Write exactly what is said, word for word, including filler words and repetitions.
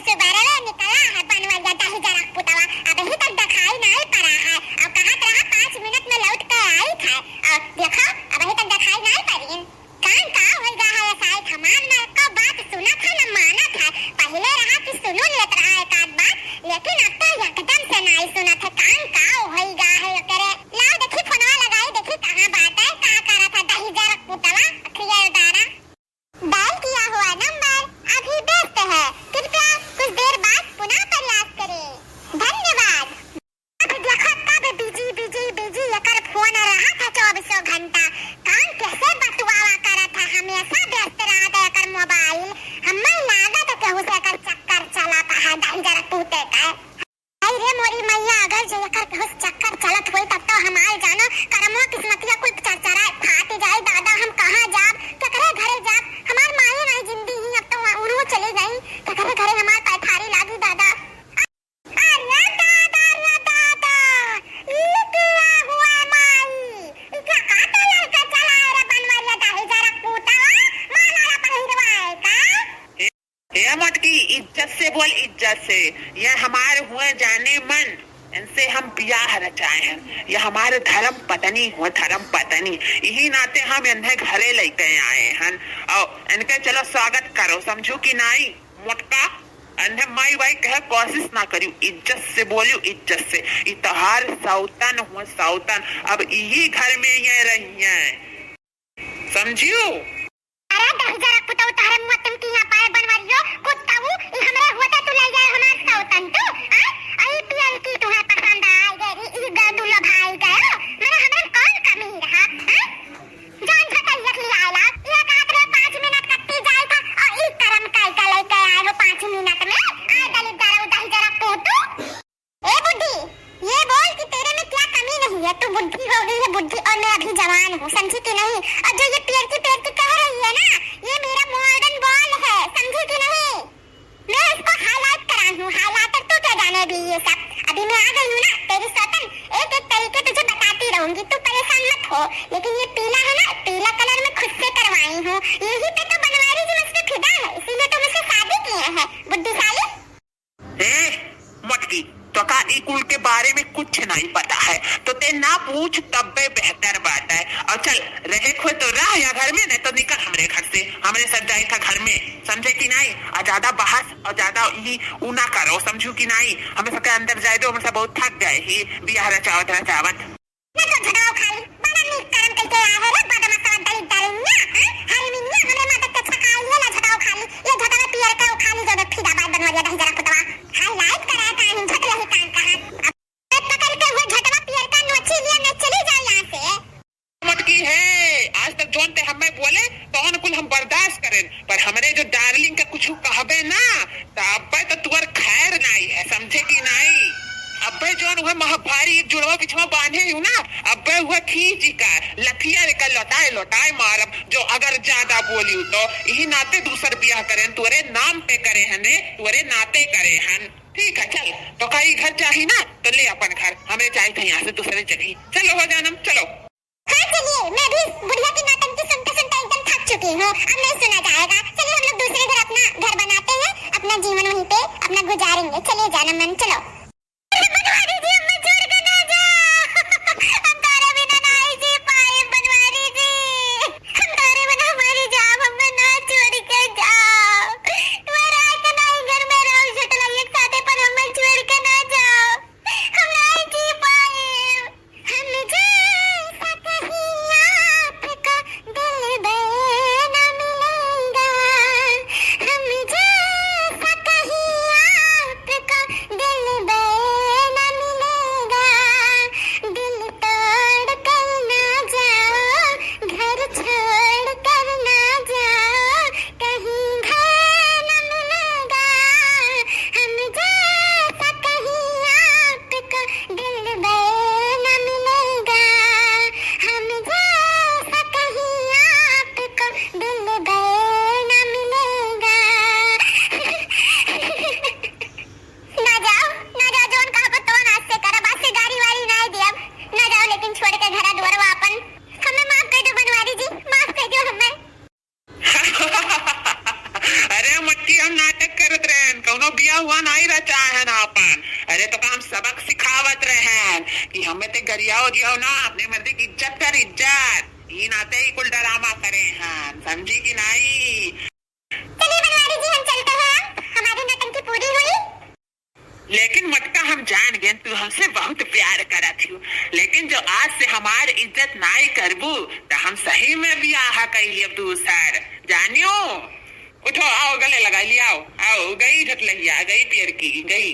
सुबेरे निकला है बनवरिया दहिजरा पुतवा, अबहीं तक देखाई नाहीं परा है। अउ कहत रहा पाँच मिनट में लौट के आई है, अउ देखो अबहीं तक देखाई नाहीं परीन। कान का होइगा है ऐसा है, हमार ना एको बात सुनत है ना मानत है। पहिले रहा कि सुनो लेत रहा एक आध बात, लेकिन अब तो एकदम से नाहीं सुनत है। कान का होइगा है ओकरे। लाओ देखी फोनवा लगाई, देखी कहाँ बात है, का करत है दहिजरा पुतवा, अखिया उदारा। डायल किया हुआ नंबर अभी व्यस्त है, कृपया कुछ देर बाद पुनः प्रयास करें। धन्यवाद। अब देखो कब बिजी, बिजी, बिजी एकर फोन रहत है चौबीसों घंटा। कान कैसे बतुआवा करत है, हमेशा व्यस्त रहत है एकर मोबाइल। हमें लागत है केहू से एकर चक्कर चलत है, दहिजरा पूते का। आई रे मोरी मैया, अगर जे एकर केहू से चक्कर चलत होई तब तो हमार जानो करमवा किस्मतिया कुल चरचराए फाट जाए। दादा हम कहाँ जाब, केकरे घरे जाब? हमार माई नाहीं जिंदी ही, अब तो उन्हों चली गई, केकरे घरे हमार पैठारी लागी दादा। अरे दादा, अरे दादा, ई क्या हुआ माई? ई क्या काटे लड़का चला रे बनवरिया दहिजरा पूतवा, माला ला पहिरवाए का? ए मोटकी, इज्जत से बोल, इज्जत से। ये हमार हुए जाने मन, इनसे हम बियाह रचाए हैं। ये हमार धर्म पत्नी हुए, धर्म पत्नी। इही नाते हम इन्हें घरे लेके आए हैं। अउ इनके चलो स्वागत करो, समझू कि नाहीं? मोटका, अन्हे माई बाई कहे कोशिश ना करियो, इज्जत से बोलियो, इज्जत से। ई तोहार सौतन हुए, सौतन। अब इही घर में ये रहिए, समझियो? अरे दहिजरा पुतऊ, तोहरे मुआ तुम की यहाँ पाए बनवरियो, कुत्ताऊ, ई हमरे होते तू ले जाए हमार सौतन तू, आय? आई पियल की तुम्हें पसंद आए गई, ई ग-, दुल्लो भाई गयो, मने हमरे कौन कमी रहा, आय? जौन झटैया के लिए आएला, ये कहत रहे पाँच मिनट कट्टी जाए था, और ई करम काई का लेके आए हो पाँच मिनट में? आय दलिद्दर, दहिजरा पूतू। ए बुड्ढी, ये बोल कि तेरे में क्या कमी नहीं है? तू बुड्ढी हो गई है बुड्ढी, और मैं अभी जवान हूँ, समझी कि नहीं? और जो ये पियर की पियर की कह रही है ना, ये मेरा मॉडर्न बॉल है, समझी कि नहीं? मैं इसको हाईलाइट कराई हूँ, हाईलाइटर। तू क्या जाने अभी ये सब, अभी मैं आ गई हूँ ना, तेरी सौतन एक एक तरीके तुझे बताती रहूंगी, तू परेशान मत हो। लेकिन ये पीला है ना, पीला कलर मैं खुद से करवाई हूँ, यही पे तो बनवारी जी मुझ पे फिदा है, इसीलिए तो मुझसे शादी किए हैं, बुड्ढी साली। ए मोटकी, तोका ई कुल के बारे में कुछ नहीं पता है, तो ते ना पूछ तब्बे बेहतर बात है। और चल, रहे खोए तो रह या घर में, नहीं तो निकल हमरे घर से, हमरे साथ जाए था घर में, समझे कि नहीं? और ज्यादा बहस और ज्यादा ई ऊ ना करो, समझू कि नहीं? हमें सबके अंदर जाए दो, हम सब बहुत थक गए ही बियाह रचावत रचावत। ना तो झटवा उखाली, बड़ा नीक करम कइके आए है रे बदमाशवा दलिद्दरिनिया, हैं? हरिमिनिया, हमरे माता के छकाई है, ला झटवा उखाली, ये झटवा पियर का उखाली जो फिदा बाय बनवरिया दहिजरा पुतवा, हाईलाइट कराए काहे झट यही कान कहा। अब पकड़ के वो झटवा पियर का नोची लिया, मैं चली जाओ यहाँ से। मत की है, आज तक जौन ते हमें बोले, तौन कुल हम बर्दाश्त करें, पर हमरे जो डार्लिंग का कुछ कहबे ना, त अब्बे तो तुअर खैर नाई है, समझे कि नाई? अब्बे जौन उहे महभारी एक जुड़वा बिछवा बांधे हूँ ना, अब्बे उहे खींची का लठिया लेकर लौटाए लौटाए मारब, जो अगर ज्यादा बोली तो। यही नाते दूसर बियाह करें, तुअरे नाम पे करे हने, तुअरे नाते करे हन। ठीक है, चल, तो का ई घर चाही ना, तो ले अपन घर, हमें जाए थे यहाँ से दूसरे जगह। चलो हो जानम, चलो। हाँ, चलिए, मैं भी इस बुढ़िया की नौटंकी सुनते सुनते एकदम थक चुकी हूँ, अब नहीं सुना जाएगा। चलिए, हम लोग दूसरे घर अपना घर बनाते हैं, अपना जीवन वहीं पे अपना गुजारेंगे। चलिए, जाना मन, चलो। बनवारी जी, हमें छोड़ के ना जाओ। हम तारे बिना नहीं जी पाए, बनवारी जी। हम तारे बिना मर जाओ, हमें ना छोड़ के जाओ। मैं रात नहीं घर में रहो, झटला एक साथे, पर हमें छोड़ के ना जाओ। हम नहीं जी पाए। हम जैसा कहीं आपका दिलबर न मिलेगा, हम जैसा कहीं आपका दिलबर नाटक करत रहन, कौनो बिया हुआ नाई रचा है ना अपन। अरे तो का हम सबक सिखावत रहन कि हमें ते गरियाओ जियो ना, अपने मर्दे की इज्जत कर, इज्जत। ई नाते ही कुल ड्रामा करे हन, समझी कि नाई? चलिए बनवारी जी, हम चलते हैं, हमारी नौटंकी पूरी हुई। लेकिन मटका, हम जान गेन तू हमसे बहुत प्यार करत हो, लेकिन जो आज से हमार इज्जत नाई करबू, त हम सही में बियाह कई लेब दूसर, जानियो। उठो, आओ, गले लगा लियाओ, आओ, गई झटलहिया, गई पियर की, गई।